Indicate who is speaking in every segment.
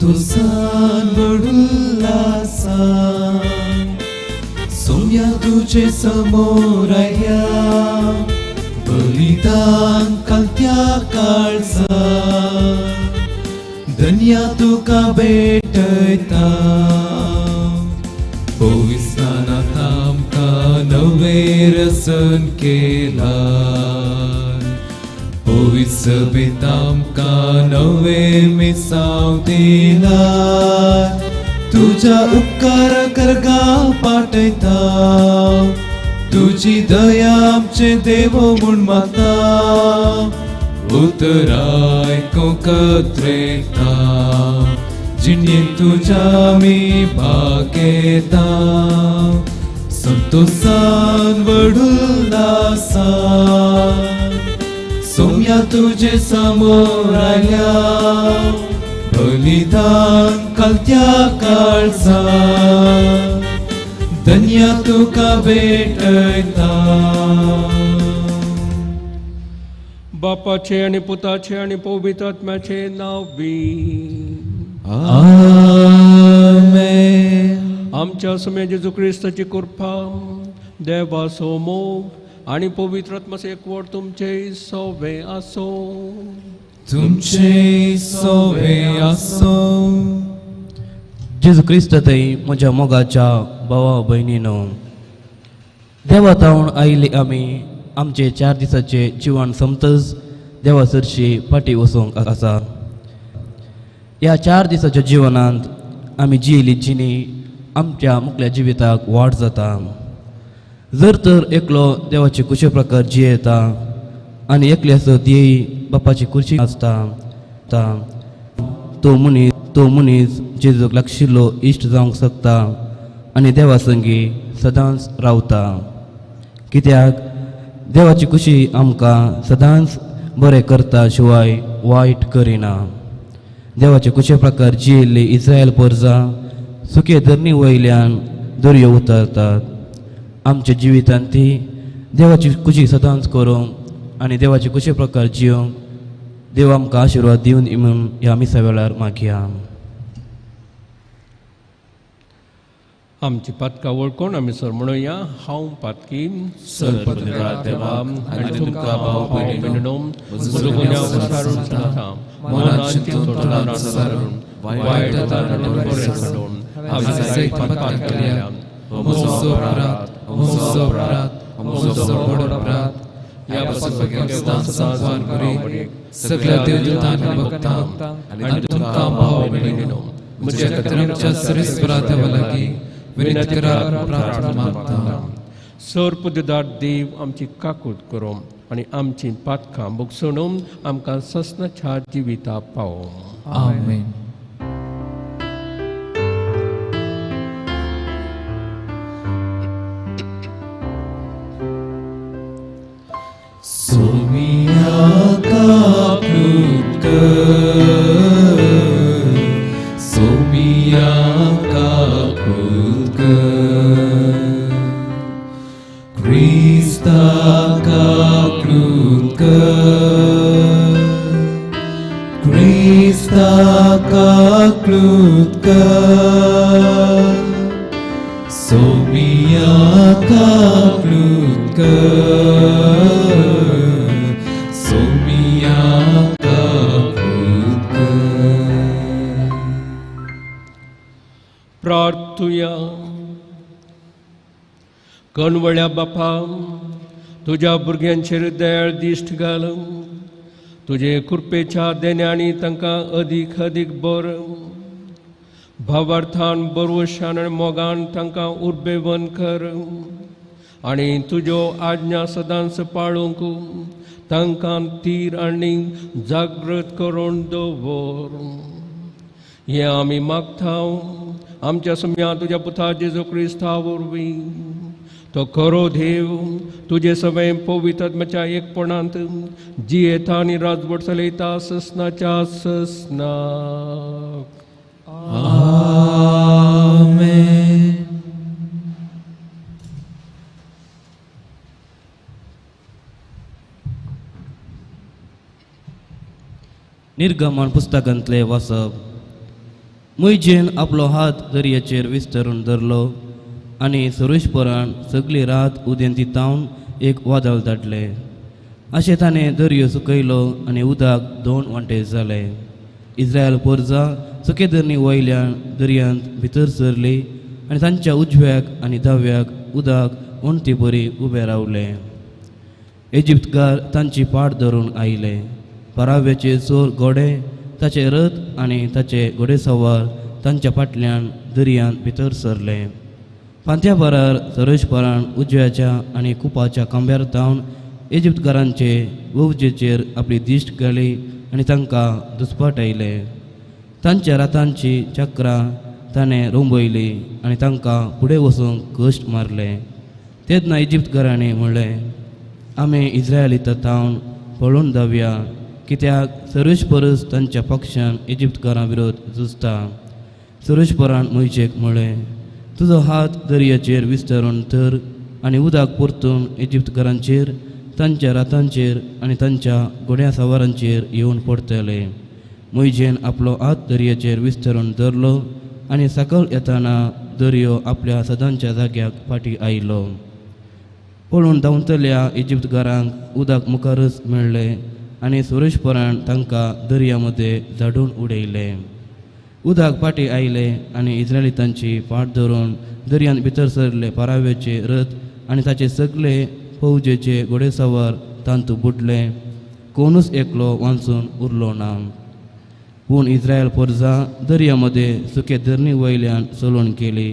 Speaker 1: संतोषान वडुल्लासा सोम्या तुझे समोर आयल्या बलिदान कालत्या काळजा धन्या तुका भेटयता पविस्नानात आमकां नवें रसन केलां पवित्र सभेंत आमकां नवें मिसांव दिलां तुज्या उपकारा करगा पाटयता तुजी दया आमचे देव म्हूण मागता उतरां आयकूंक कत्रेता जिणेंत तुज्या आमी भाग घेता संतोषान वडुल्लासा सोम्या तुजे समोर आयल्या बलिदान कालत्या काळजा धन्या तुका भेटयता.
Speaker 2: बापाचे आनी पुताचे आनी पवित्र आत्म्याचे नांव बी
Speaker 1: आमेन.
Speaker 2: आमच्या सुम्या जेजू क्रिस्ताची कृपा, देवाचो मोग आनी पवित्र आत्म्याचो एकवट तुमचे सोवे आसो.
Speaker 1: तुमचे सोवे आसो.
Speaker 3: जेजू क्रिस्त थंय म्हज्या मोगाच्या भावा भयणीनो, देवा तावन आयिल्ली आमी आमचे 4 दिसाचे जिवन समतच देवा सरशी फाटीं वचूंक आसा. ह्या 4 दिसाच्या जिवनांत आमी जियेल्ली जिणी आमच्या मुखल्या जिविताक वाट जाता. जर तर एकलो देवाचे कुशे प्रकार जियेता आनी एकल्याचो ध्येय बापाची कुर्शी आसता तो मनीस जेजूक लागशिल्लो इश्ट जावंक शकता आनी देवा संगी सदांच रावता. कित्याक देवाची खुशी आमकां सदांच बरें करता शिवाय वायट करिना. देवाचे कुशे प्रकार जियेल्ली इस्रायल परजा सुके धरणी वयल्यान दर्यो उतरतात. आमच्या जिवितांत ती देवाची खुशी सदांच करूंक आनी देवाचे कुशे प्रकार जियोंक देव आमकां आशिर्वाद दिवन म्हूण ह्या मिसा वेळार मागया.
Speaker 2: आमची पातकां वळखून आमी सर म्हणुया, हांव पातकी
Speaker 1: देवा आनी तुमकां भाव भयणीनो
Speaker 2: म्हजो गुन्यांव विसरून सांगता, मनान चिंतून तोंडान सारून वायट बरें सारून हांवें जायतीं पातकां केल्या.
Speaker 1: म्हजो अपराध, म्हजो अपराध, म्हजो व्हड अपराध. ह्या पासून संसार करी सगळ्या देवदूतांनी भक्तांक आनी तुमकां भाव भयणीनो म्हज्या खातीर सरेस्वरा देवा लागीं विनंती करात प्रार्थना मागता.
Speaker 2: सर पुदेदार देव आमची काकूत करूं आनी आमची पातकां भोगसणून आमकां ससनाच्या जिविता पावो.
Speaker 1: आमेन. सोमिया काकूत कर, सोमिया काकूत कर, क्रिस्ता काकूत कर, क्रिस्ता काकूत कर, सोमिया काकूत कर, सोमिया काकूत कर.
Speaker 2: प्रार्थुया. कणवळ्या बापा, तुज्या भुरग्यांचेर दयाळ दिश्ट घाल, तुजे कृपेच्या देण्यांनी तांकां अदीक अदीक बर भावार्थान बरवशान आनी मोगान तांकां उर्बेवन कर आनी तुज्यो आज्ञा सदांच पाळूंक तांकां तीर आनी जागृत करून दवर. हें आमी मागता आमच्या सम्या तुज्या पुता जेजू क्रिस्ता वरवीं. तो खरो देव तुजे सगळें पवित्र आत्म्याच्या एकपणांत जियेता आनी राजवट चलयता ससनाच्या ससनाक.
Speaker 1: आमेन.
Speaker 3: निर्गमन पुस्तकांतले वाचप. मोयजेन आपलो हात दर्याचेर विस्तरून धरलो आनी सरुशपरान सगळी रात उदेंती तावन एक वादळ धाडलें. अशें ताणें दर्यो सुकयलो आनी उदक दोन वांटे जालें. इस्रायल पोरजा सुके धरणी वयल्यान दर्यांत भितर सरली आनी तांच्या उजव्याक आनी दाव्याक उदक वण्टी बरी उबें रावलें. इजिप्तकार तांची पाट धरून आयले. पराव्याचे चोर घोडे, ताचे रथ आनी ताचे घोडेसवार तांच्या फाटल्यान दर्यांत भितर सरले. पांत्या बरार सरोजपरान उजव्याच्या आनी कुपाच्या खांब्यार तावन इजिप्तकारांचे ववजेचेर आपली दिश्ट घाली आनी तांकां दुस्पाटायले. तांच्या रातांची चक्रां ताणें रोंबयली आनी तांकां फुडें वचूंक कश्ट मारले. तेन्ना इजिप्तकारांनी म्हणलें, आमी इस्रायलिता तावन पळून धांवया, कित्याक सर्वेस्परस तांच्या पक्षान इजिप्तकारां विरोध झुजता. सर्वेस्परान मोयजेक म्हणलें, तुजो हात दर्याचेर विस्तारून धर आनी उदक परतून इजिप्तकारांचेर, तांच्या रातांचेर आनी तांच्या घोड्या सवारांचेर येवन पडटले. मोयजेन आपलो हात दर्याचेर विस्तारून धरलो आनी सकयल येताना दर्यो आपल्या सदांच्या जाग्याक फाटीं आयलो. पळून धांवतल्या इजिप्तकारांक उदक मुखारच मेळ्ळें आनी सुरेशपरान तांकां दर्या मदें झाडून उडयलें. उदक फाटीं आयलें आनी इस्रायलितांची फाट धरून दर्यांत भितर सरले. पाराव्याचे रथ आनी ताचे सगळे फौजेचे घोडेसवार तांतू बुडले. कोणूच एकलो वांचून उरलो ना. पूण इस्रायल पोरजा दर्या मदें सुके धरणी वयल्यान चलून गेली.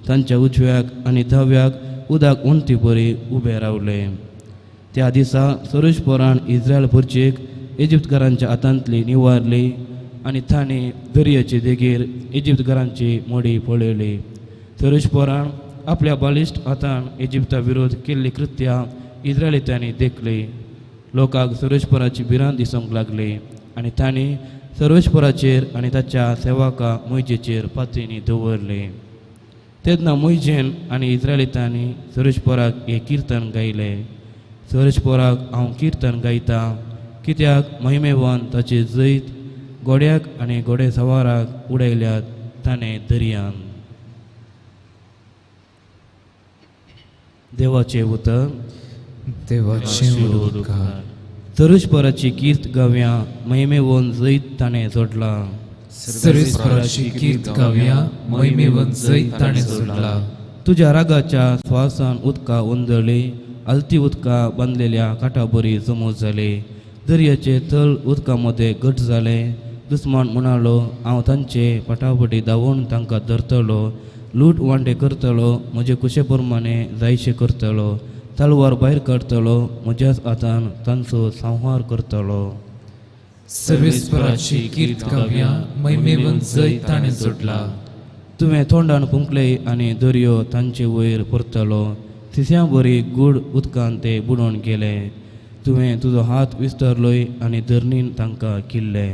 Speaker 3: तांच्या उजव्याक आनी दाव्याक उदक वण्टी बरी उबे रावले. त्या दिसा सरोजपरान इस्रायल पुरचेक इजिप्तकारांच्या हातांतली निवारली आनी तांणी दर्याचे देगेर इजिप्तकारांची मोडी पळयली. सरोजपरान आपल्या बालिश्ट हातान इजिप्ता विरोध केल्ली कृत्या इस्रायलितांनी देखली. लोकांक सरोजपराची भिरांत दिसूंक लागली आनी तांणी सर्वेस्पराचेर आनी ताच्या सेवका मोयजेचेर पातयेनी दवरले. तेन्ना मोयजेन आनी इस्रायलितांनी सर्वेस्पराक हें किर्तन गायलें. सर्वेस्पराक हांव किर्तन गायतां, कित्याक महिमेवान ताचे जैत घोड्याक आनी घोडे सवाराक उडयल्यात ताणें दर्यान. देवाचें उतर.
Speaker 1: देवाचें उपकार.
Speaker 3: सर्वेस्पराची कीर्त गावया, महिमेवन जैत ताणें जोडलां.
Speaker 1: सर्वेस्पराची कीर्त गावया, महिमेवन जैत ताणें जोडलां.
Speaker 3: तुज्या रागाच्या स्वासान उदकां उंदळी, आलती उदकां बांदलेल्या काटाबरी जमो जाले. दर्याचे तळ उदका मदें घट जालें. दुस्मान म्हणालो, हांव तांचे फाटाफाटी धांवून तांकां धरतलो, लूट वांटे करतलो, म्हजे कुशे प्रमाणे जायशें करतलो, तलवार भायर काडटलो, म्हज्याच हातान तांचो संहार करतलो.
Speaker 1: सर्वेस्पराची कीर्त गावया, महिमेवन जैत ताणें जोडलां.
Speaker 3: तुवें तोंडान फुंकले आनी दर्यो तांचे वयर परतलो. तिस्या बरी गूढ उदकान ते बुडोवन गेले. तुवें तुजो हात विस्तारलोय आनी धरणीन तांकां किल्लें.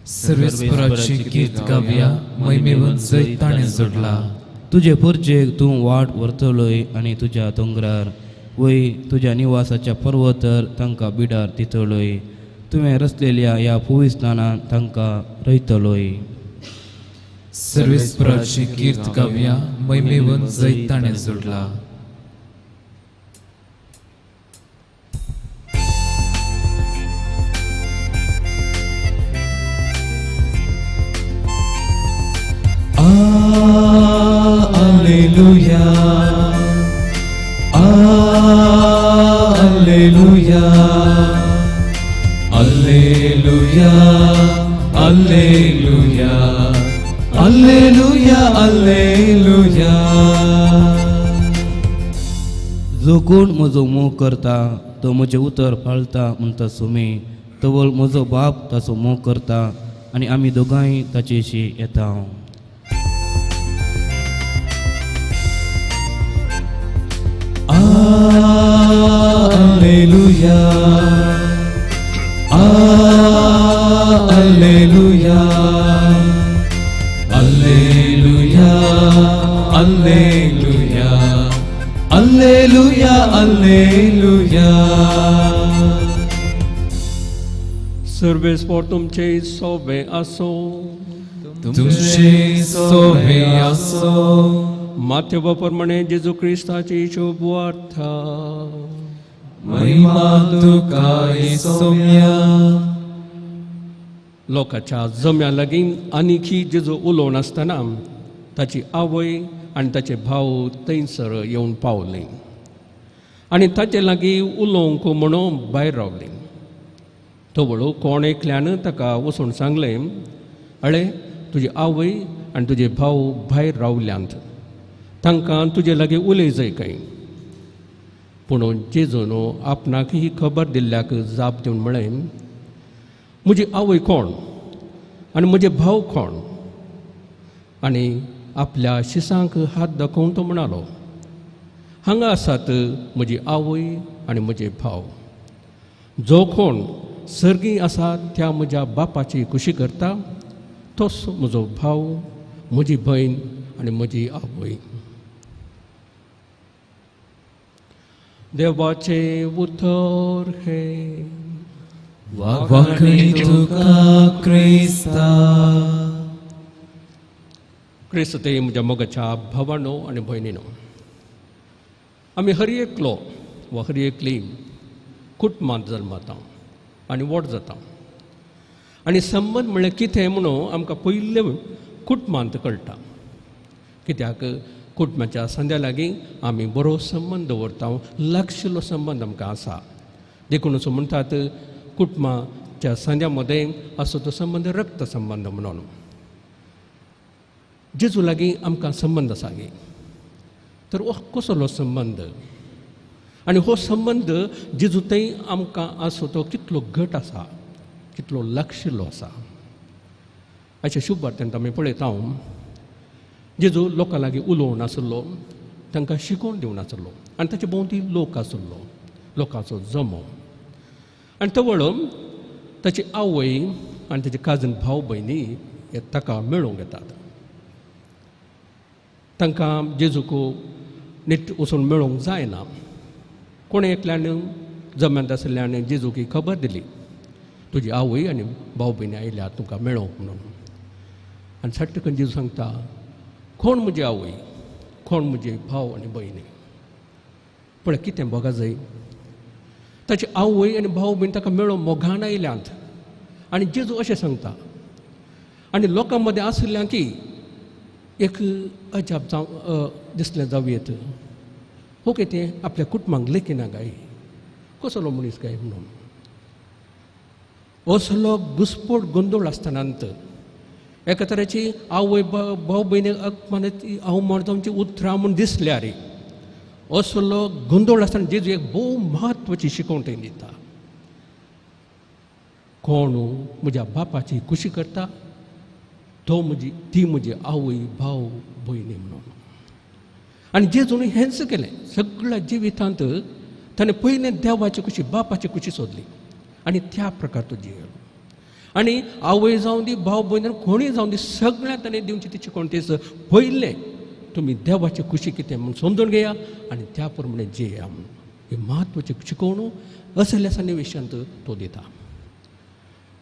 Speaker 1: सर्वेस्पराची कीर्त गावया, महिमेवन जैत ताणें जोडलां.
Speaker 3: तुजे परजेक तूं वाट व्हरतलोय आनी तुज्या दोंगरार वय तुज्या निवासाच्या पर्वतार तांकां बिडार दितलोय. तुवें रचलेल्या ह्या पुविस्तानांत तांकां रयतलोय.
Speaker 1: सर्वेस्पराची कीर्त गावया, महिमेवन जैत ताणें जोडलां.
Speaker 4: Alleluia, Alleluia, Alleluia, Alleluia, Alleluia, Alleluia.
Speaker 3: जो कोण म्हजो मोग करता तो म्हजें उतर पाळता म्हणटा सुमी. तवळ म्हजो बाप ताचो मोग करता आनी आमी दोगांय ताचेशी येता.
Speaker 4: Alleluia, Alleluia, Alleluia, Alleluia, Alleluia, Alleluia.
Speaker 2: सर्वेस्पर तुमचे सोबे आसो.
Speaker 1: तुमचे सोवे आसो.
Speaker 2: माथ्यो प्रमाणे जेजू क्रिस्ताची शुभवार्ता.
Speaker 1: महिमा तुका सोम्या.
Speaker 2: लोकांच्या जम्या लागीं आनीकी जेजू उलोवन आसतना ताची आवय आनी ताचे भाव थंयसर येवन पावले आनी ताचे लागीं उलोवंक म्हणून भायर रावले. तवळ कोण एकल्यान ताका वचून सांगलें, अळे तुजी आवय आनी तुजे भाव भायर रावल्यांत, तांकां तुजे लागीं उलय जाय खंय. पूण जेजून आपणाक ही खबर दिल्ल्याक जाप दिवन म्हळें, म्हजी आवय कोण आनी म्हजे भाव कोण? आनी आपल्या शिसांक हात दाखोवन तो म्हणालो, हांगा आसात म्हजी आवय आनी म्हजे भाव. जो कोण सर्गी आसा त्या म्हज्या बापाची खुशी करता तोच म्हजो भाव, म्हजी भयण आनी म्हजी आवय. देवाचें उतर हें.
Speaker 1: वाखणी तुका क्रिस्ता.
Speaker 2: क्रिस्ते म्हज्या मोगाच्या भावानो आनी भयणीनो, आमी हर एकलो वा हर एकली कुटुंबांत जल्मता आनी व्हड जाता आनी संबंद म्हणल्यार कितें म्हणून आमकां पयले कुटुंबांत कळटा. कित्याक कुटुंबाच्या संद्या लागीं आमी बरो संबंद दवरता, लागशिल्लो संबंद आमकां आसा. देखून असो म्हणटात कुटुंबाच्या संद्या मदें असो तो संबंद रक्त संबंद म्हणून. जेजू लागीं आमकां संबंद आसा गे, तर हो कसलो संबंद आनी हो संबंद जेजू थंय आमकां आसो तो कितलो घट आसा, कितलो लागशिल्लो आसा. अशें शुभ वार्तेंत आमी पळयता, जेजू लोकां लागीं उलोवन आसलो, तांकां शिकोवन दिवन आसलो आनी ताचे भोंवती लोक आसलो, लोकांचो जमो. आनी तवळ ताची आवय आनी ताचे काजन भाव भयणी हे ताका मेळूंक येतात. तांकां जेजूक नीट वचून मेळूंक जायना. कोण एकल्यान जम्यांत आशिल्ल्यान जेजूक ही खबर दिली, तुजी आवय आनी भाव भयणी आयल्या तुमकां मेळोवंक म्हणून. आनी सट्टकन जेजू सांगता, कोण म्हजी आवय, कोण म्हजे भाव आनी भयणी? पळय कितें भोगा जाय. ताची आवय आनी भाव भयण ताका मेळोवंक मोगान आयल्यांत आनी जेजू अशें सांगता. आनी लोकां मदें आशिल्ल्यान की एक अजाप जावं दिसलें जावं येत, हो कितें आपल्या कुटुंबांक लेखिना काय, कसलो मनीस काय म्हणून. असलो घुसपोट गोंदळ आसतनांत एका तरेची आवय भाव भयणीक अपमानीत अवमान जावची उतरां म्हूण दिसल्यार असलो गोंदळ आसतना जेजू एक भोव म्हत्वाची शिकवण थंय दिता. कोण म्हज्या बापाची खुशी करता तो म्हजी ती म्हजी आवय भाव भयणी म्हणून. आनी जेजून हेंच केलें सगळ्या जिवितांत. ताणें पयलें देवाची खुशी, बापाची खुशी सोदली आनी त्या प्रकार तो जियेलो. आनी आवय जावं दी, भाव भयण कोणूय जावं दी, सगळ्यांत ताणें दिवची ती शिकवण तीच, पयलें तुमी देवाची खुशी कितें म्हूण समजून घेया आनी त्या प्रमाणे जियेया म्हणून. ही म्हत्वाची शिकवण असल्या सन्निवेशांत तो दिता.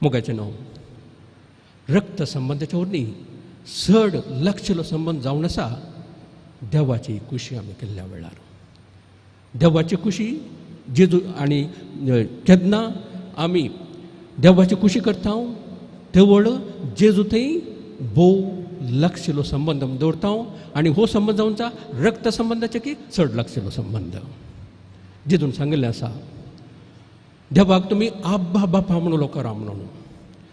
Speaker 2: मोगाचें नांव रक्त संबंदाच्या वरवीं चड लागशिल्लो संबंद जावन आसा देवाची खुशी आमी केल्ल्या वेळार. देवाची खुशी जेजू आनी केन्ना आमी देवाची खुशी करता तेवळ जेजू थंय भोव लागशिल्लो संबंद आमी दवरता आनी हो संबंद जावन आसा रक्त संबंदाचे की चड लागशिल्लो संबंद. जेजून सांगिल्लें आसा, देवाक तुमी आब्बा बापा म्हणून करा म्हणून.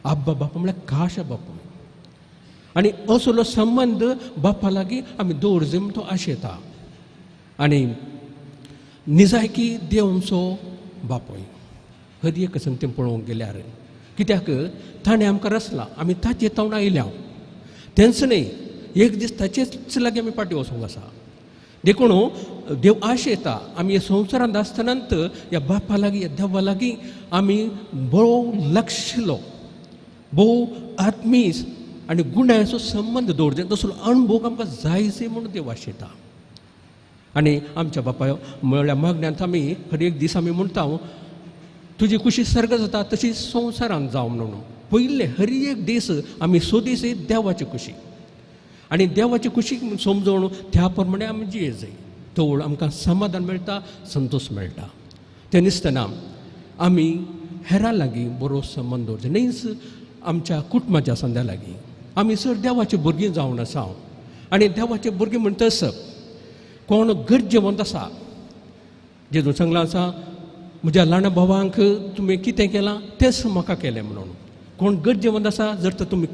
Speaker 2: आब्बा बापा म्हळ्यार काशा बापूय. आनी असलो संबंद बापा लागीं आमी दवर म्हूण तो आशेता. आनी निजायकी देव आमचो बापूय हर एक संगतें पळोवंक गेल्यार, कित्याक ताणें आमकां रचला, आमी ताचे तावन आयल्या. तेंच न्हय, एक दीस ताचेच लागीं आमी फाटीं वचूंक आसा. देखून देव आशेता आमी ह्या संवसारांत आसतनात ह्या बापा लागीं, ह्या देवा लागीं आमी भोव लागशिल्लो, भोव आत्मीस आनी गुण्याचो संबंद दवरचे तसलो अणभव आमकां जाय म्हणून देव आशेता. आनी आमच्या बापाय म्हळ्यार मागण्यांत आमी हर एक दीस आमी म्हणटा, तुजी कुशी सर्ग जाता तशी संवसारान जावं म्हणून. पयले हर एक दीस आमी सोदीस देवाची कुशी आनी देवाची कुशी समजून त्या प्रमाणे आमी जिये जाय. तवळ आमकां समाधान मेळटा, संतोश मेळटा. तें दिसतना आमी हेरां लागीं बरो संबंद दवरचो, न्हीच आमच्या कुटुंबाच्या संद्या लागीं. आमी सर देवाची भुरगीं जावन आसा आनी देवाचे भुरगीं म्हणटच कोण गरजेवंत आसा, जेजून सांगलां आसा म्हज्या ल्हान भावांक तुमी कितें केलां तेंच म्हाका केलें म्हणून. कोण गरजेवंत आसा जर तर तुमी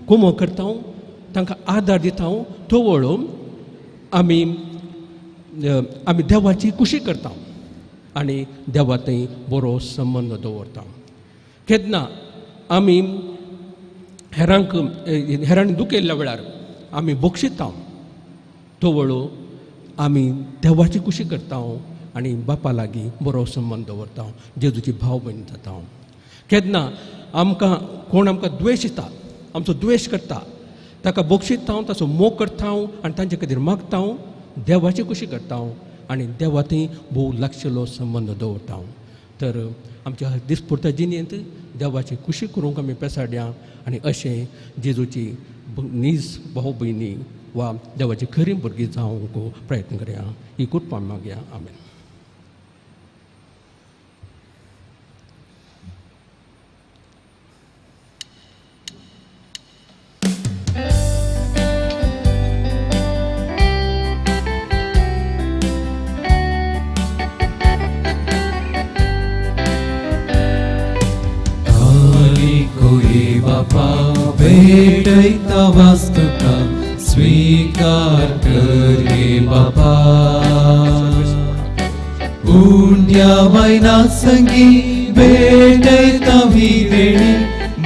Speaker 2: कुमो करता, तांकां आदार दिता, तवळ आमी आमी देवाची कुशी करता आनी देवा थंय बरो संबंद दवरता. केन्ना आमी हेरांक हेरांनी दुखयल्ल्या वेळार आमी बक्षिता, तवळ आमी देवाची कुशी करता आनी बापा लागीं बरो संबंद दवरता, जेजूची भाव भयण जाता. केन्ना आमकां कोण आमकां द्वेश दिता, आमचो द्वेश करता, ताका बक्षिता, ताचो मोग करता आनी तांचे खातीर मागता, देवाची कुशी करता आनी देवा थंय भोव लागशिल्लो संबंद दवरता. तर आमच्या दिसपुरत्या जिणेंत देवाची कुशी करूंक आमी पेसाड्या आनी अशें जेजूची नीज भाव भयणी वा देवाची खरी भुरगीं जावंक प्रयत्न करया. ही कृपा मागया. आमेन.
Speaker 4: बापा भेटयता वास्तुका स्वीकार कर गे बापा. उंड्या वयना संगी भेटयता ही देणी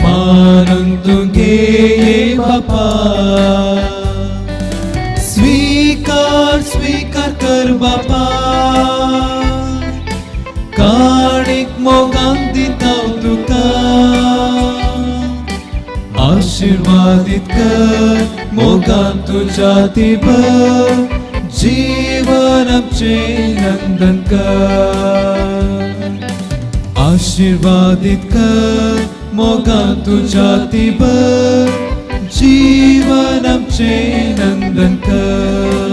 Speaker 4: मानून तुगे ये बापा. स्वीकार स्वीकार कर बापा, काणीक मोगान दिता तुका. आशीर्वादित कर मोगान तुझ्या ती भर, जीवन आमचे नंदन कर. आशीर्वादित कर मोगान तुझ्या ती भर, जीवन आमचे नंदन कर.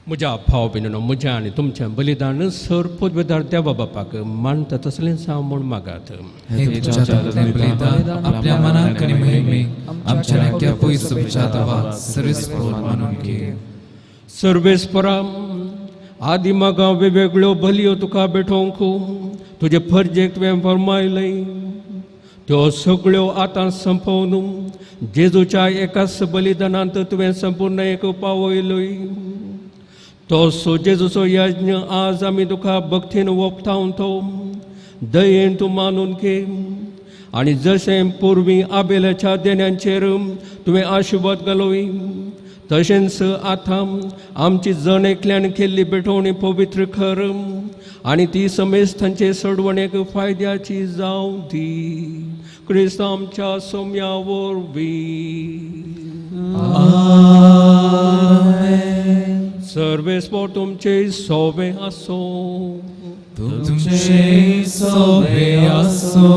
Speaker 2: म्हज्या भाव भयणीनो, म्हज्या आनी तुमचें बलिदान सर पदवेदार देवा बापाक मानता तसलेंच हांव म्हूण मागात.
Speaker 1: हे तुझ्या हातांतलें बलिदान आपल्या मनाक आनी महिमेक आमच्या नाक्या पयस तुमच्या देवाक सर्वेस्पोर मानून घे.
Speaker 2: सर्वेस्परा आदी मागा वेगवेगळ्यो बलयो तुका भेटोवंक तुजे फर्जेक तुवें फर्मायलय, त्यो सगळ्यो आतां संपोवन जेजूच्या एकाच बलिदानांत तुवें संपूर्ण एक पावयलय. तो सो जेजूचो यज्ञ आज आमी तुका भक्तीन ओपतावन तो दयेन तूं मानून घे आनी जशें पुर्वी आबेलाच्या देण्यांचेर तुवें आशिर्वाद घालोय तशेंच आतां आमची जण एकल्यान केल्ली भेटवणी पवित्र कर आनी ती समेस्तांचे सोडवणेक फायद्याची जावं दी. क्रिस्त आमच्या सोम्या वरवीं. सर्वेस्पोर तुमचे सोबे आसो.
Speaker 4: तुमचे सोबे आसो.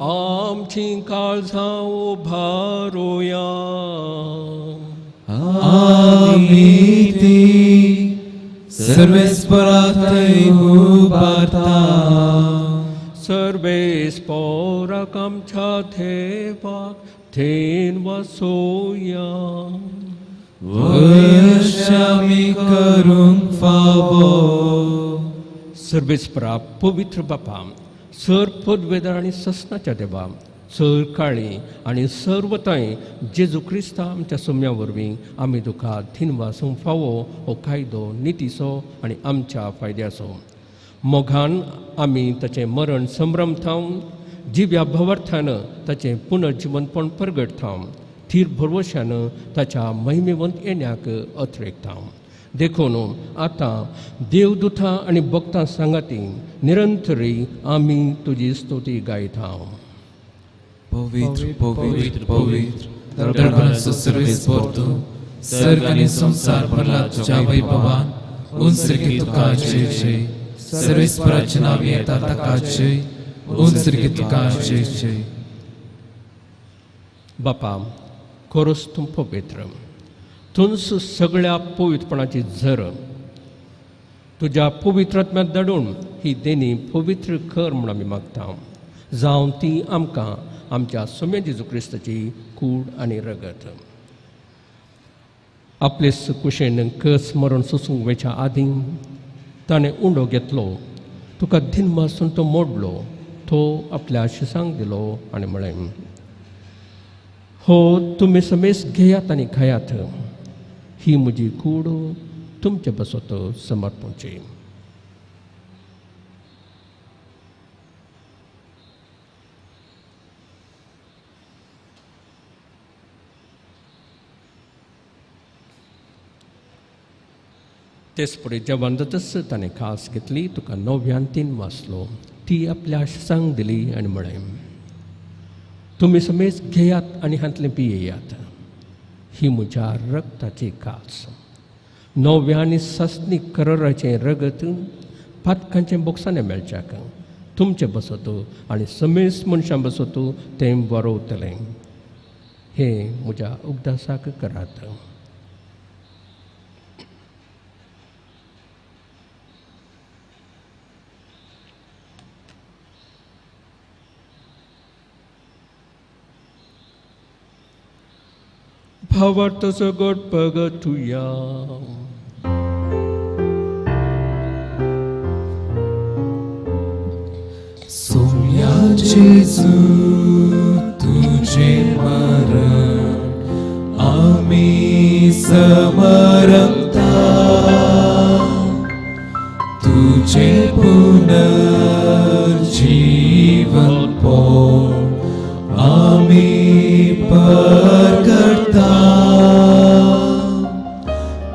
Speaker 2: आमची काळजां उबारुया.
Speaker 4: आमी ती सर्वेस्परा थंय उबारता.
Speaker 2: सर्वेस्पोराक आमच्या देवाक थेन वसोया.
Speaker 4: वयश्यामी करूंक फावो.
Speaker 2: सर्वेस्परा पवित्र बापा, सर पदवेदार आनी ससनाच्या देवा, सर काळी आनी सर्वताय जेजू क्रिस्ता आमच्या सोम्या वरवीं आमी तुका धिनवासूंक फावो हो कायदो नितीचो आनी आमच्या फायद्याचो. मोगान आमी ताचें मरण संभ्रमथावन जिव्या भवार्थान ताचें पुनर्जिवनपण परगटथावन थीर भरवशान ताच्या महिमेवंत येण्याक अथरेकता. देखून आतां देवदूतां आनी भक्तां सांगाती निरंतरी आमी तुजी स्तुती गायता.
Speaker 1: पवित्र पवित्र पवित्र दरबाराचो सर्वेस्पोर तूं, सर्ग आनी संवसार भरला तुज्या वैभवान. उंचरिकी तुका जय जय. सर्वेस्पराचें नांव येता ताका जय, उंचरिकी तुका जय जय.
Speaker 2: बापा खरोच तूं पवित्र, तूंच सगळ्या पवित्रपणाची झर. तुज्या पवित्र आत्म्याक धाडून ही देणी पवित्र कर म्हूण आमी मागता, जावं ती आमकां आमच्या सोम्या जेजू क्रिस्ताची कूड आनी रगत. आपले कुशेन कस मरण सोसूंक वेच्या आदीं ताणें उंडो घेतलो, तुका दिनमासून तो मोडलो, तो आपल्या शिसांक दिलो आनी म्हळें, हो तुमी समेस घेयात आनी खायात, ही म्हजी कूड तुमचे बसत समर्पणची. तेच फुडें जेवण जातच ताणें खास घेतली, तुका नव्यान तीन वाचलो, ती आपल्या शिसांक दिली आनी म्हळें, तुमी समेज घेयात आनी हांतलें पियेयात, ही म्हज्या रगताची कास, नव्या आनी सासणी कराराचें रगत पातकांचें बोक्सांनी मेळच्याक तुमचें बसत आनी समेज मनशां बसत तें बरोवतलें. हें म्हज्या उगदासाक करात. भावार्थ सगट पगतुया.
Speaker 4: सोम्या जेजू तुझे मरण आमी समरंता, तुझे पुनर्जीवन पोण आमी परगटता,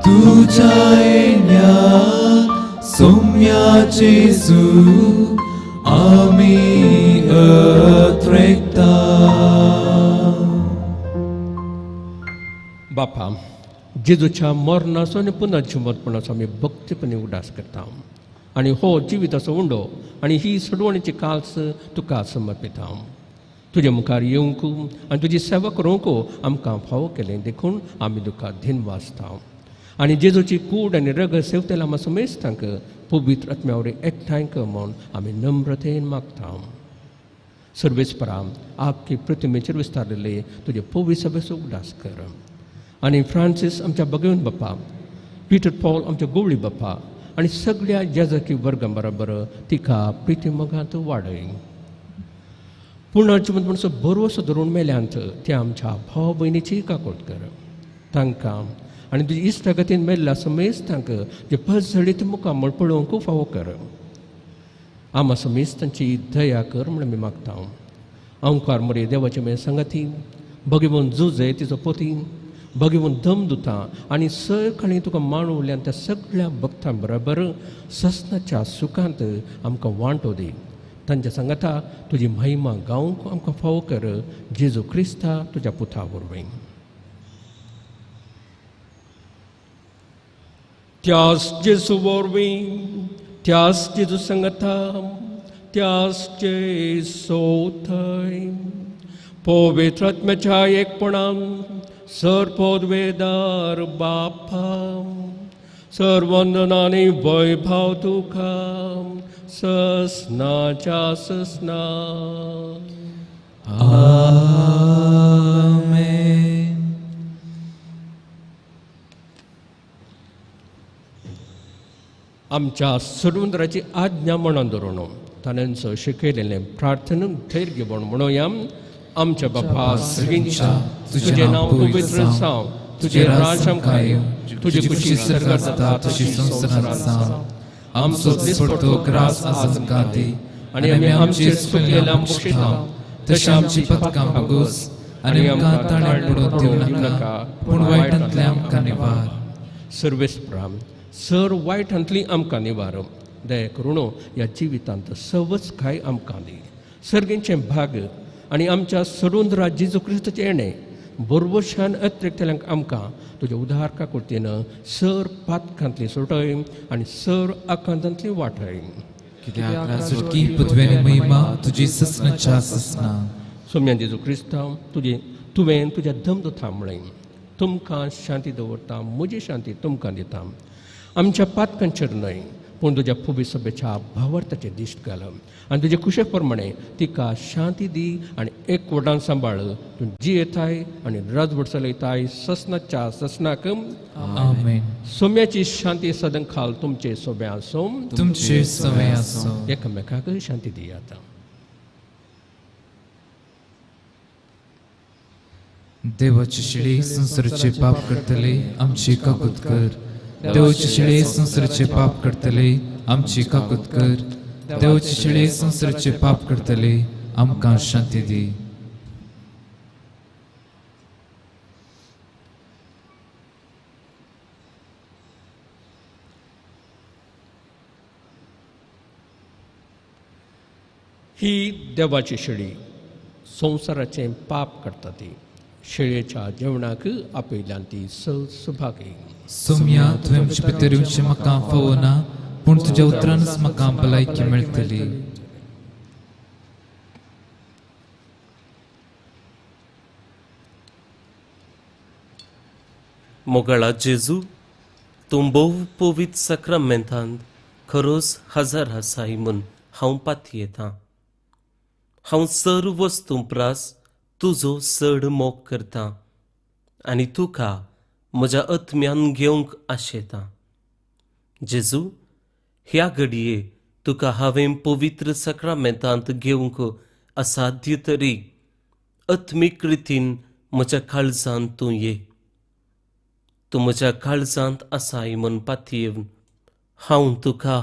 Speaker 4: तुझ्या येण्याक सोम्या जेजू आमी अत्रेकता.
Speaker 2: बापा, जेजूच्या मरणाचो आनी पुनर्जिवंतपणाचो आमी भक्तीपणी उगडास करता आनी हो जिविताचो उंडो आनी ही सोडवणीची काल्स तुका समर्पिता. तुजे मुखार येवंक आनी तुजी सेवा करूंक आमकां फावो केलें देखून आमी तुका धीन वाचता आनी जेजूची कूड आनी रगत सेवतेल्या आमकां समेस्तांक पवित्र आत्म्या वरवीं एकठांय कर म्हूण आमी नम्रतेन मागता. सर्वेस्परा, आख्खी प्रतिमेचेर विस्तारलेले तुजे पवित्र सभेचो उगडास कर आनी फ्रांसीस आमच्या भगवंत बाप्पा, पीटर पॉल आमच्या गोवळी बाप्पा आनी सगळ्या जेजकी वर्गां बरोबर तिका प्रिती मोगांत वाडय. पुनर्जिवंतपणाचो भरवसो धरून मेल्यांत त्या आमच्या भाव भयणीची काकोट कर. तांकां आनी तुजी इश्टागतीन मेल्ल्या समेस्तांक जे पसझडीत मुखामळ पळोवंक फावो कर. आमा समेस्तांची दया कर म्हूण आमी मागता. अंकार मरे देवाचे मे संगती भगवंत जुजे तिचो पोती भगवंत दम दुता आनी सकाळीं तुका मांडवल्यान त्या सगळ्या भक्तां बरोबर ससनाच्या सुखांत आमकां वांटो दी. तांच्या सांगाता तुजी महिमा गावंक आमकां फावो कर. जेजू क्रिस्ता तुज्या पुता वरवीं. त्यास जेजू वरवीं, त्यास जेजू सांगाता, त्यास जेजू थंय पवित्र आत्म्याच्या एकपणान सर पदवेदार बापा सर्वंदनानी वैभव तुका ससनाच्या ससना.
Speaker 4: आमेन.
Speaker 2: आमच्या सरुंद्राची आज्ञा म्हणून धरून ताणेंचो शिकयलेलें प्रार्थना धैर्य घेवन म्हणोया. आमच्या बापा सर्गींच्या, तुजें नांव पवित्र जावं, तुजें राज्य आमकां येवं, तुजी खुशी स्वर्गार जाता तशी संवसारांत जावं.
Speaker 1: आमचो दिसपडतो ग्रास आज आमकां दी आनी आमी आमचे चुकलेल्या बक्षिता तशें आमची पथकां भोगोस आनी आमकां ताणें पडोवन दिवं नाका, पूण वायटांतलें आमकां निवार.
Speaker 2: सर्वेस्परा, सर वायटांतली आमकां निवार. दया करून ह्या जिवितांत सवच काय आमकां दी. सर्गींचें भाग आनी आमच्या सरुंद्रा जेजू क्रिस्ताचें येणें बरबशान अत्रेकतल्यांक आमकां तुज्या उदार काकुळतेन सर पातकांतली सोडय आनी सर आकांतांतली वाटय.
Speaker 1: कित्याक पृथ्वी महिमा तुजी ससनाच्या ससना.
Speaker 2: सोम्या जेजू क्रिस्तांव तुजे तुवें तुज्या धमदुता म्हळें तुमकां शांती दवरता, म्हजी शांती तुमकां दिता. आमच्या पातकांचेर न्हय पूण तुज्या फुबी सभेच्या भावार्थाचेर दिश्ट घाल आनी तुजे कुशे प्रमाणे तिका शांती दी आनी एकवटान सांबाळ. तूं जियेताय आनी राजवट चलयताय ससनाच्या ससनाक.
Speaker 1: आमेन.
Speaker 2: सोम्याची शांती सदन खाल तुमचे सोब्या आसूं,
Speaker 1: तुमचे सवे आसूं.
Speaker 2: एकामेकाक शांती दियात.
Speaker 1: देवाची शिळी संवसाराचे पाप करतले आमची काकूत कर. देवाची शिळी संवसाराचे पाप करतले आमची काकूत कर. देवाची शिळी संवसाराचे पाप करतले आमकां शांती दी.
Speaker 2: ही देवाची शेळी संवसाराचें पाप करता ती शेळयेच्या जेवणाक आपयल्यान ती सुभागी.
Speaker 1: सोम्या तुवें म्हजे भितर येवचें म्हाका फावना, पूण तुज्या उतरानच म्हाका भलायकी मेळटली.
Speaker 5: मोगाळा जेजू, तूं भोव पवित्र साक्रामेंतांत खरोच हजार आसाय म्हूण हांव पातयेतां. हांव सर्व वस्तूं प्रास तुजो चड मोग करता आनी तुका म्हज्या आत्म्यान घेवंक आशेतां. जेजू, ह्या घडये तुका हांवें पवित्र साक्रामेंतांत घेवंक असाध्य तरी आत्मीक रितीन म्हज्या काळजांत तूं ये. तूं म्हज्या काळजांत आसाय म्हूण पातयेवन हांव तुका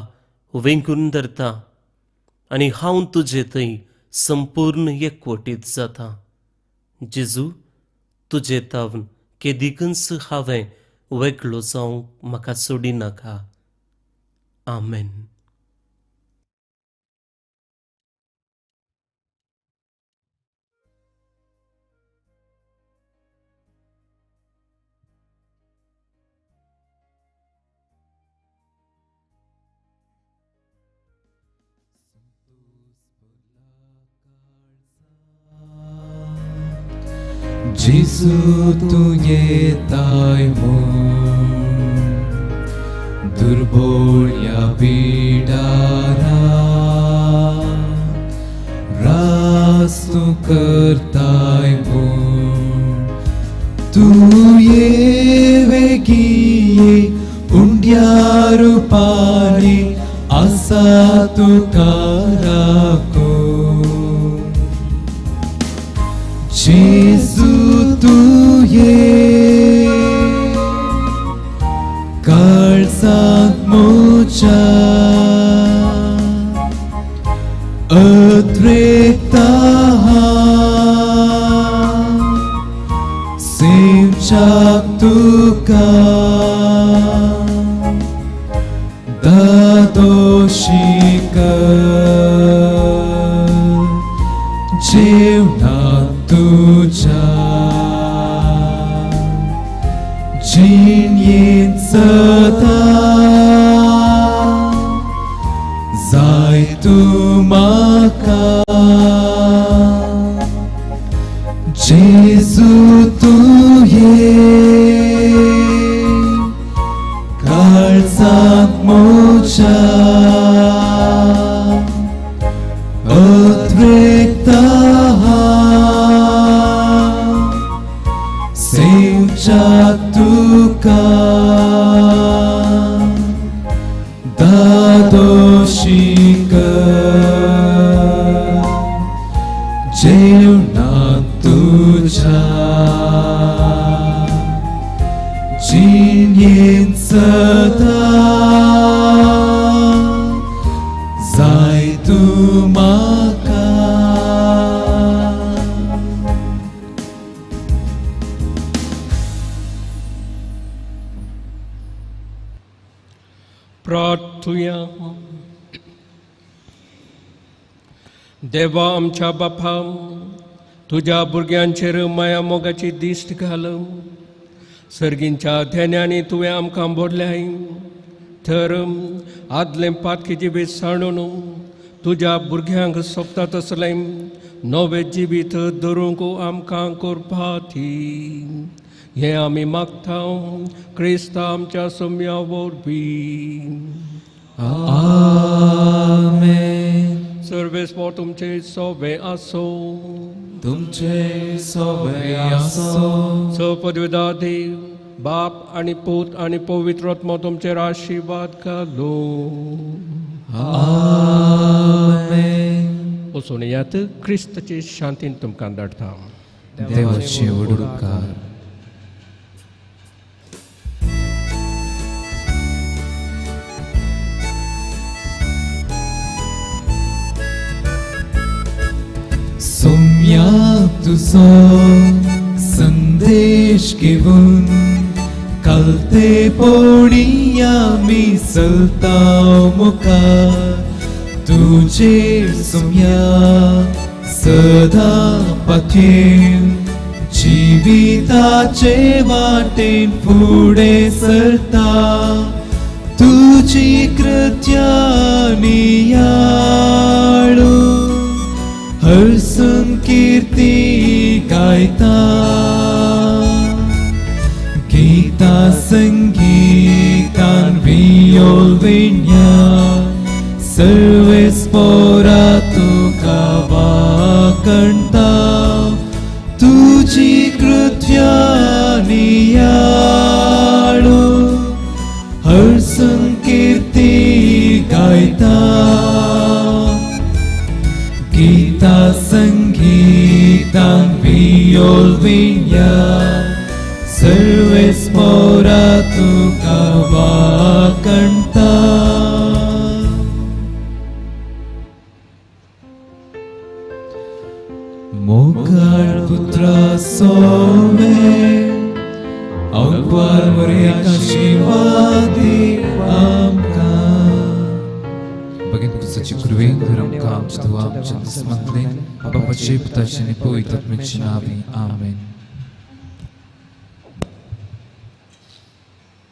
Speaker 5: वेंगून धरता आनी हांव तुजे थंय संपूर्ण एकवटीत जाता. जेजू, तुजे तावन केदिकूच हांवें वेगळो जावंक म्हाका सोडिनाका. आमेन.
Speaker 4: जेजू तूं येताय म्हूण दुर्बोळ्या बिडारा रास तूं करताय म्हूण. तूं ये वेगीं उंड्या रुपानी आसा तुका राखूं. जेजू तूं ये काळजांत म्हज्या अद्रेकता सेवच्याक तुका दादोशी कर जेवणाक तुज्या जिणेंत सदां जाय तूं म्हाका. जेजू तूं ये काळजांत म्हज्या अद्रेकता सेवच्याक तुका दादोशी कर जेवणाक तुज्या जिणेंत सदां जाय तूं म्हाका.
Speaker 2: प्रार्थुया. देवा आमच्या बापा, तुज्या भुरग्यांचेर माया मोगाची दिश्ट घाल. सर्गींच्या ध्यानांनी तुवें आमकां भरल्याय तर आदलें पातकी जिवीत सांडून तुज्या भुरग्यांक सोबता तसलें नवें जिवीत धरूंक आमकां करपाती. हें आमी मागता क्रिस्ता आमच्या सोम्या वरवीं.
Speaker 4: आमेन.
Speaker 2: सर्वेस्पोर तुमचे सोबे आसो.
Speaker 4: तुमचे सोबे आसो.
Speaker 2: सपदविदा देव बाप आनी पूत आनी पवित्र आत्मो तुमचेर आशिर्वाद घालूं.
Speaker 4: आमेन.
Speaker 2: वचून येयात, क्रिस्ताचे शांतीन तुमकां धाडटा.
Speaker 1: देवाचे उपकार.
Speaker 4: सोम्या तुजो संदेश घेवन कलते पोणी आमी चलता मुखार. तुजेर सोम्या सदां पातयेन जिविताचे वाटेन फुडें सरता. तुजी कृत्या नियाळू हरसून कीर्ती गायता. गीता संगीतान वियोल विण्या सर्वेस्पोरा तुका वाकणता. तुजी कृत्या नियाळू हरसून कीर्ती गायता. गीता संगीतान वियोल विण्या सर्वेस्पोरा तुका वाकणता. मोगाळ पुत्रा सोमे अवग्वार मोरयाक आशिर्वाद आमकां.
Speaker 1: बगेन तुझाची कृपे आमकां आमच्या देवा आमच्या दुस्मनांतल्यान बापाचे पुताचे आनी पवित्र आत्म्याचे नांवान. आमेन.